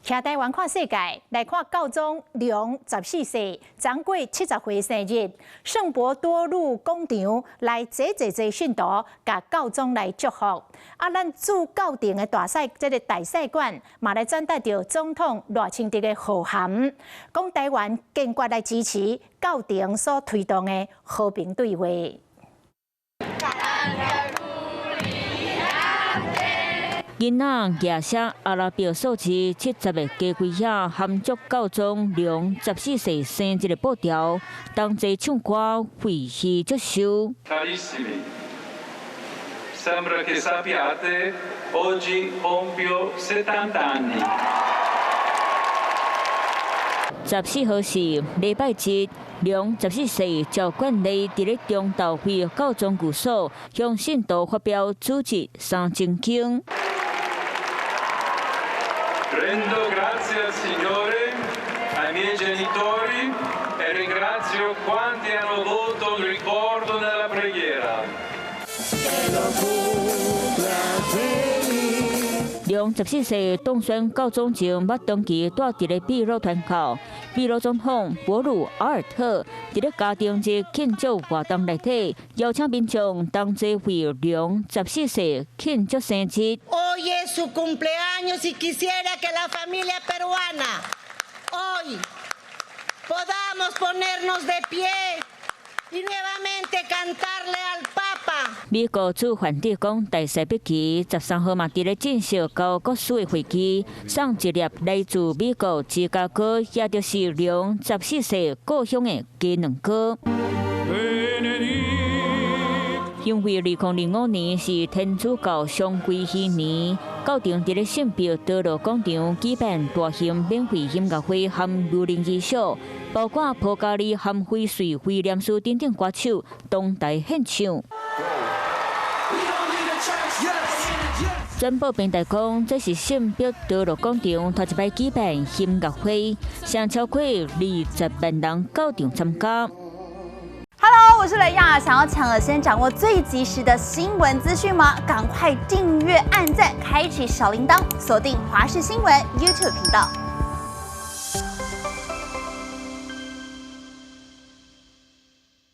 徛台灣看世界，來看教宗良十四世昨過70歲生日，聖伯多祿廣場來濟濟濟信徒，共教宗來祝福。啊，咱駐教廷的大使，這个大使館嘛來轉達著總統賴清德的賀函，講台灣堅決來支持教廷所推動的和平對話。囡仔舉寫阿拉伯數字70的雞胿仔，含祝教宗良十四世生日的布條，同齊唱歌，會喜祝壽。 Carissimi, sembra che sappiate, oggi compio 70 anni. 14號是禮拜日，良十四世照慣例佇咧中晝回教宗寓所，向信徒發表主日三鐘經。 Rendo grazie al Signore, ai miei genitori e ringrazio quanti hanno avuto un ricordo nella preghiera. 良十四世當選教宗前，捌長期蹛佇咧秘魯傳教。秘魯總統博魯阿爾特佇咧家庭日慶祝活動內底，邀請民眾同齊為良十四世慶祝生日。 Hoy es su cumpleaños y quisiera que la familia peruana hoy podamos ponernos de pie y nuevamente cantarle al Papa. 美國駐梵蒂岡大使碧琪13號嘛，佇咧正式交國事的會議，送一粒來自美國芝加哥，也就是良十四世故鄉的雞卵糕。因為2025年是天主教常規禧年，教廷佇咧聖彼得羅廣場舉辦大型免費音樂會和無人儀式，包括波加利和翡翠威廉斯等等歌手同台獻唱。轉播平台講，這是聖彼得羅廣場頭一擺舉辦音樂會，上超過20萬人到場參加。 Hello，我是雷亞，想要搶先掌握最及時的新聞資訊嗎？趕快訂閱、按讚、開啟小鈴鐺，鎖定華視新聞 YouTube 頻道。